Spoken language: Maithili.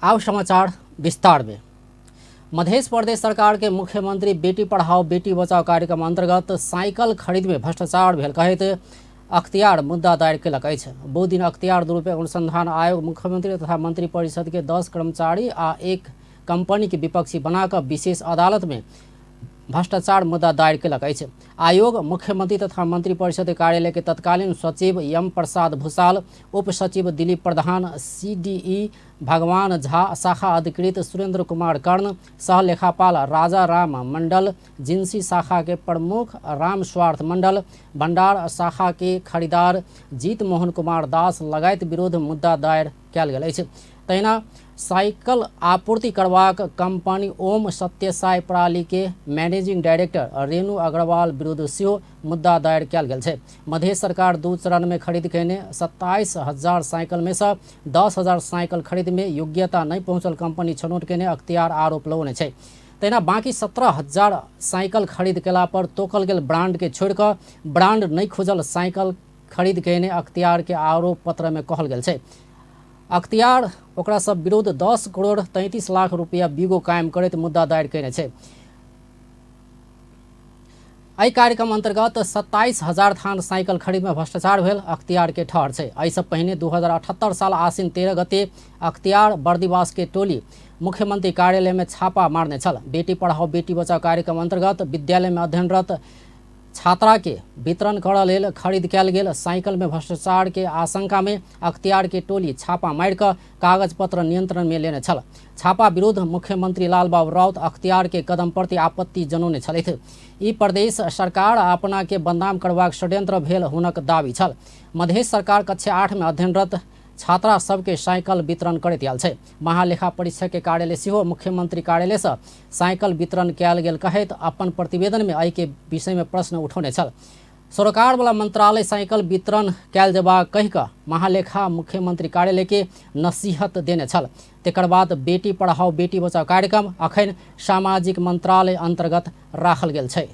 आब समाचार विस्तार में। मध्य प्रदेश सरकार के मुख्यमंत्री बेटी पढ़ाओ बेटी बचाओ कार्यक्रम अंतर्गत साइकिल खरीद में भ्रष्टाचार भेल कहैत अख्तियार मुद्दा दायर केलक अछि। बुध दिन अख्तियार दुरुपयोग अनुसंधान आयोग मुख्यमंत्री तथा मंत्री परिषद के 10 कर्मचारी आ एक कंपनी के विपक्षी बनाकर विशेष अदालत में भ्रष्टाचार मुद्दा दायर केलक अछि। आयोग मुख्यमंत्री तथा मंत्री परिषद कार्यालय के तत्कालीन सचिव यम प्रसाद भूषाल, उप सचिव दिलीप प्रधान, सीडीई भगवान झा, शाखा अधिकृत सुरेंद्र कुमार कर्ण, सह लेखापाल राजा राम मंडल, जिंसी शाखा के प्रमुख राम स्वार्थ मंडल, भंडार शाखा के खरीदार जीत मोहन कुमार दास लगायत विरुद्ध मुद्दा दायर कयल गेल अछि। तहिना साइकिल आपूर्ति करबाक कंपनी ओम सत्यसाई प्रणाली के मैनेजिंग डायरेक्टर रेणु अग्रवाल विरुद्ध सेहो मुद्दा दायर कयल गेल छै। मध्य सरकार 2 चरण में खरीद कयने 27,000 साइकिल में से 10,000 साइकिल खरीद में योग्यता नहीं पहुंचल कंपनी छनौट कयने अख्तियार आरोप लगौने छै। तहिना बाकी 17,000 साइकिल खरीद केला पर तोकल गेल ब्रांड के छोड़ि कऽ ब्रांड नहीं खुजल साइकिल खरीद कयने अख्तियार के आरोप पत्र में कहल गेल छै। अख्तियार ओकरा सब विरुद्ध 10 करोड़ 33 लाख रुपया बीगो कायम करैत मुद्दा दायर कयने छै। एहि कार्यक्रम अंतर्गत 27,000 थान साइकिल खरीद में भ्रष्टाचार भेल अख्तियार के ठहर छै। एहिसँ पहिने 2078 साल आश्विन 13 गते अख्तियार बर्दिवास के टोली मुख्यमंत्री कार्यालय में छापा मारने छल। बेटी पढ़ाओ बेटी बचाओ कार्यक्रम अंतर्गत विद्यालय में अध्ययनरत छात्रा के वितरण करऽ लेल खरीद कयल गेल साइकिल में भ्रष्टाचार के आशंका में अख्तियार के टोली छापा मारि कऽ कागज पत्र नियंत्रण में लेने छल। छापा विरुद्ध मुख्यमंत्री लालबाबू राउत अख्तियार के कदम प्रति आपत्ति जनौने छलथि। ई प्रदेश सरकार अपना के बदनाम करबाक षड्यंत्र भेल हुनक दावी छल। मधेश सरकार कक्षा 8 में अध्ययनरत छात्रा सबके साइकिल वितरण करैत आयल छै। महालेखा परीक्षक के कार्यालय सेहो मुख्यमंत्री कार्यालय से साइकिल वितरण कयल गेल कहैत अपन प्रतिवेदन में एहि के विषय में प्रश्न उठौने छल। सरोकार वाला मंत्रालय साइकिल वितरण कयल जेबाक कहि कऽ महालेखा मुख्यमंत्री कार्यालय के नसीहत देने छल। तेकर बाद बेटी पढ़ाओ बेटी बचाओ कार्यक्रम अखन सामाजिक मंत्रालय अंतर्गत राखल गेल छै।